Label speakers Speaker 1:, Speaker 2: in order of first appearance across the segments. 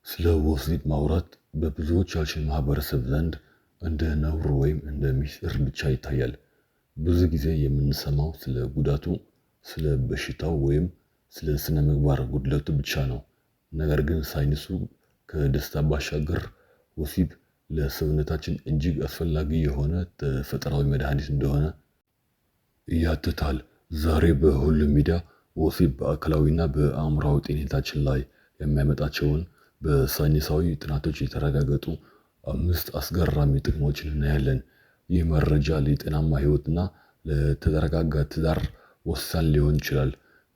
Speaker 1: ስለ ወሲብ ማውራት በብዙዎቻችን ማህበረሰብ ዘንድ እንደ ነውር ወይም እንደ ሚስጥር ብቻ ይታያል። ብዙ ጊዜ የምንሰማው ስለ ጉዳቱ፣ ስለ በሽታው ወይም ስለ ስነ ምግባር ጉድለቱ ብቻ ነው። ነገር ግን ሳይንሱ ከደስታ ባሻገር ወሲብ ለሰውነታችን እጅግ አስፈላጊ የሆነ ተፈጥሯዊ መድኃኒት እንደሆነ ያትታል። ዛሬ በሁሉም ሚዲያ ወሲብ በአካላዊና በአእምሯዊ ጤንነታችን ላይ የሚያመጣቸውን በሳይንሳዊ ጥናቶች የተረጋገጡ አምስት አስገራሚ ጥቅሞችን እናያለን። ይህ መረጃ ለጤናማ ሕይወትና ለተረጋጋ ትዳር ወሳኝ ሊሆን ይችላል።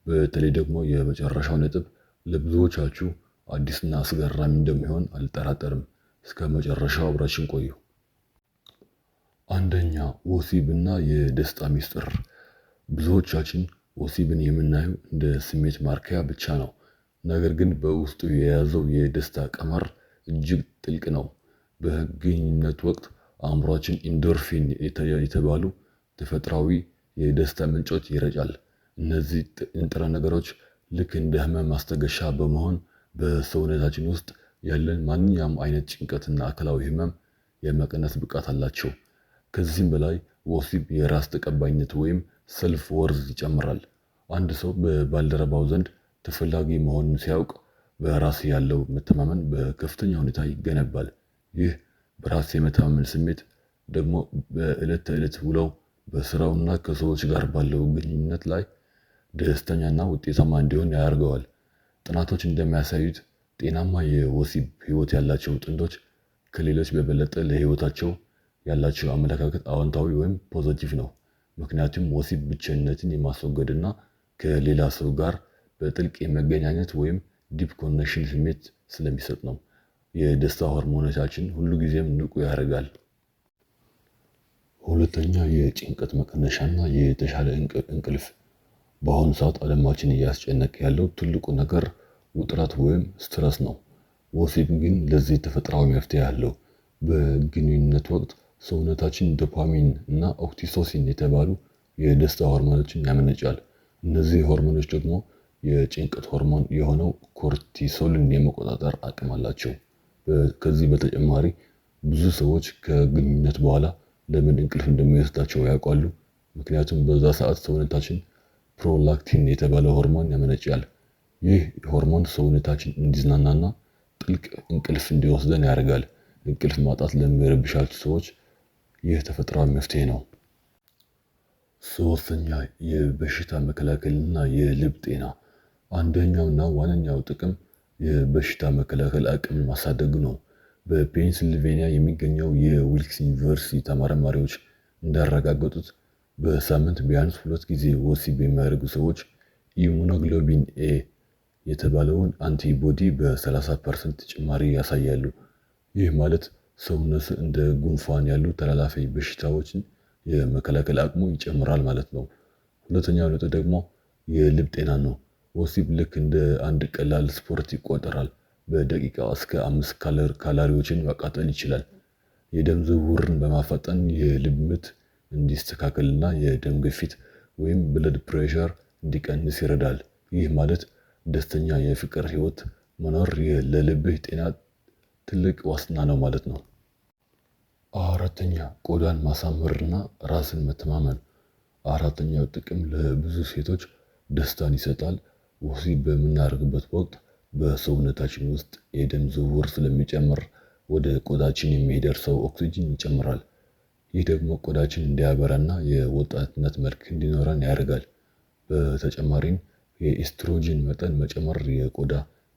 Speaker 1: በተለይ ደግሞ የመጨረሻው ነጥብ ለብዙዎቻችሁ አዲስና አስገራሚ እንደሚሆን አልጠራጠርም። እስከ መጨረሻው አብራችን ቆዩ። አንደኛ፣ ወሲብና የደስታ ሚስጥር። ብዙዎቻችን ወሲብን የምናየው እንደ ስሜት ማርኪያ ብቻ ነው። ነገር ግን በውስጡ የያዘው የደስታ ቀመር እጅግ ጥልቅ ነው። በግንኙነት ወቅት አእምሯችን endorphin የተባሉ ተፈጥሯዊ የደስታ ምንጮች ይረጫል። እነዚህ ንጥረ ነገሮች ልክ እንደ ህመም ማስታገሻ በመሆን በሰውነታችን ውስጥ ያለን ማንኛውም አይነት ጭንቀትና አካላዊ ህመም የመቀነስ ብቃት አላቸው። ከዚህም በላይ ወሲብ የራስ ተቀባይነት ወይም self worth ይጨምራል። አንድ ሰው በባልደረባው ዘንድ ተፈላጊ መሆኑን ሲያውቅ በራስ ያለው መተማመን በከፍተኛ ሁኔታ ይገነባል። ይህ በራስ የመተማመን ስሜት ደግሞ በዕለት ተዕለት ውለው፣ በስራውና ከሰዎች ጋር ባለው ግንኙነት ላይ ደስተኛና ውጤታማ እንዲሆን ያደርገዋል። ጥናቶች እንደሚያሳዩት ጤናማ የወሲብ ህይወት ያላቸው ጥንዶች ከሌሎች በበለጠ ለህይወታቸው ያላቸው አመለካከት አዎንታዊ ወይም positive ነው። ምክንያቱም ወሲብ ብቸኝነትን የማስወገድና ከሌላ ሰው ጋር በጥልቅ የመገናኘት ወይም deep connection ስሜት ስለሚሰጥ ነው። የደስታ ሆርሞኖቻችን ሁሉ ጊዜም ንቁ ያደርጋል። ሁለተኛ፣ የጭንቀት መቀነሻና የተሻለ እንቅልፍ። በአሁኑ ሰዓት ዓለማችን እያስጨነቀ ያለው ትልቁ ነገር ውጥረት ወይም stress ነው። ወሲብ ግን ለዚህ ተፈጥሯዊ መፍትሄ አለው። በግንኙነት ወቅት ሰውነታችን ዶፓሚን እና oxytocin የተባሉ የደስታ ሆርሞኖችን ያመነጫል። እነዚህ ሆርሞኖች ደግሞ የጭንቀት ሆርሞን የሆነው cortisol ን የመቆጣጠር አቅም አላቸው። ከዚህ በተጨማሪ ብዙ ሰዎች ከግንኙነት በኋላ ለምን እንቅልፍ እንደሚወስዳቸው ያውቃሉ? ምክንያቱም በዛ ሰዓት ሰውነታችን prolactin የተባለ ሆርሞን ያመነጫል። ይህ ሆርሞን ሰውነታችን እንዲዝናናና ጥልቅ እንቅልፍ እንዲወስደን ያደርጋል። እንቅልፍ ማጣት ለሚረብሻቸው ሰዎች ይህ ተፈጥሯዊ መፍትሄ ነው። ሶስተኛ፣ የበሽታ መከላከልና የልብ ጤና። አንደኛውና ዋነኛው ጥቅም የበሽታ መከላከል አቅም ማሳደግ ነው። በፔንስልቬንያ የሚገኘው የዊልክስ ዩኒቨርሲቲ ተመራማሪዎች እንዳረጋገጡት በሳምንት ቢያንስ ሁለት ጊዜ ወሲብ የሚያደርጉ ሰዎች immunoglobulin A የተባለውን antibody በ30% ጭማሪ ያሳያሉ። ይህ ማለት ሰውነት እንደ ጉንፋን ያሉ ተላላፊ በሽታዎችን የመከላከል አቅሙ ይጨምራል ማለት ነው። ሁለተኛው ነጥብ ደግሞ የልብ ጤና ነው። ወሲብ ልክ እንደ አንድ ቀላል ስፖርት ይቆጠራል። በደቂቃ እስከ 5 ካሎሪዎችን ማቃጠል ይችላል። የደም ዝውውርን በማፋጠን የልብ ምት እንዲስተካከልና የደም ግፊት ወይም blood pressure እንዲቀንስ ይረዳል። ይህ ማለት ደስተኛ የፍቅር ህይወት መኖር ለልብህ ጤና ትልቅ ዋስትና ነው ማለት ነው። አራተኛ፣ ቆዳን ማሳመርና ራስን መተማመን። አራተኛው ጥቅም ለብዙ ሴቶች ደስታን ይሰጣል። ወሲብ በምናደርግበት ወቅት በሰውነታችን ውስጥ የደም ዝውውር ስለሚጨምር ወደ ቆዳችን የሚደርሰው ኦክሲጅን ይጨምራል። ይህ ደግሞ ቆዳችን እንዲያበራና የወጣትነት መልክ እንዲኖረን ያደርጋል። በተጨማሪም የኤስትሮጅን መጠን መጨመር የቆዳ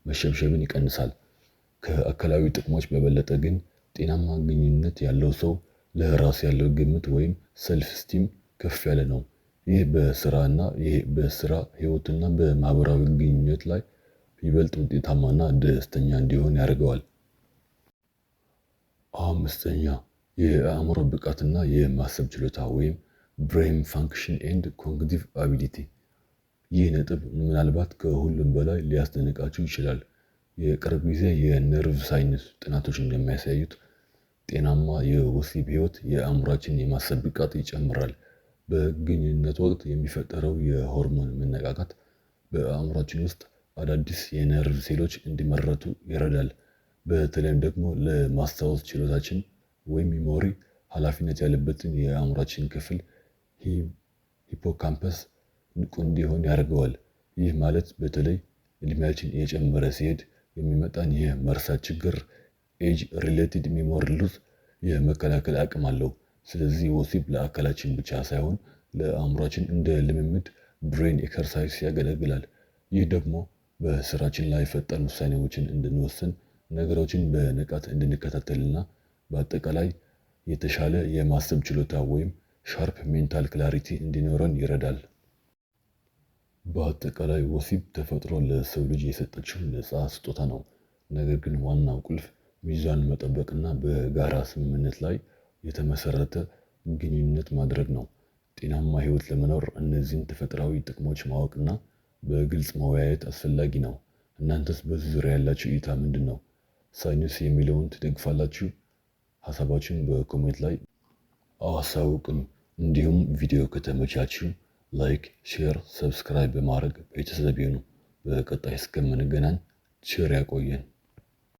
Speaker 1: መሸብሸብን ይቀንሳል። ከአካላዊ ጥቅሞች በበለጠ ግን ጤናማ ግንኙነት ያለው ሰው ለራስ ያለው ግምት ወይም self esteem ከፍ ያለ ነው። ይህ በስራ ህይወትና በማህበራዊ ግንኙነት ላይ ይበልጥ ውጤታማና ደስተኛ እንዲሆን ያደርገዋል። አምስተኛ፣ የአእምሮ ብቃትና የማሰብ ችሎታ ወይም brain function and cognitive ability። ይህ ነጥብ ምናልባት ከሁሉም በላይ ሊያስደንቃችሁ ይችላል። የቅርብ ጊዜ የነርቭ ሳይንስ ጥናቶች እንደሚያሳዩት ጤናማ የወሲብ ህይወት የአእምሯችን የማሰብ ብቃት ይጨምራል። በግንኙነት ወቅት የሚፈጠረው የሆርሞን መነቃቃት በአእምሯችን ውስጥ አዳዲስ የነርቭ ሴሎች እንዲመረቱ ይረዳል። በተለይም ደግሞ ለማስታወስ ችሎታችን ወይም memory ኃላፊነት ያለበትን የአእምሯችን ክፍል hippocampus ንቁ እንዲሆን ያደርገዋል። ይህ ማለት በተለይ እድሜያችን እየጨመረ ሲሄድ የሚመጣን የመርሳት ችግር age related memory loss የመከላከል አቅም አለው። ስለዚህ ወሲብ ለአካላችን ብቻ ሳይሆን ለአእምሯችን እንደ ልምምድ brain exercise ያገለግላል። ይህ ደግሞ በስራችን ላይ ፈጣን ውሳኔዎችን እንድንወስን፣ ነገሮችን በንቃት እንድንከታተልና በአጠቃላይ የተሻለ የማሰብ ችሎታ ወይም sharp mental clarity እንዲኖረን ይረዳል። በአጠቃላይ ወሲብ ተፈጥሮ ለሰው ልጅ የሰጠችው ነፃ ስጦታ ነው። ነገር ግን ዋናው ቁልፍ ሚዛን መጠበቅና በጋራ ስምምነት ላይ የተመሰረተ ግንኙነት ማድረግ ነው። ጤናማ ሕይወት ለመኖር እነዚህን ተፈጥሯዊ ጥቅሞች ማወቅና በግልጽ መወያየት አስፈላጊ ነው። እናንተስ በዚህ ዙሪያ ያላችሁ እይታ ምንድን ነው? ሳይንስ የሚለውን ትደግፋላችሁ? ሀሳባችሁን በ comment ላይ አሳውቁን። እንዲሁም ቪዲዮ ከተመቻችሁ like፣ share፣ subscribe በማድረግ ቤተሰብ ይሁኑ። በቀጣይ እስከምንገናኝ ቸር ያቆየን።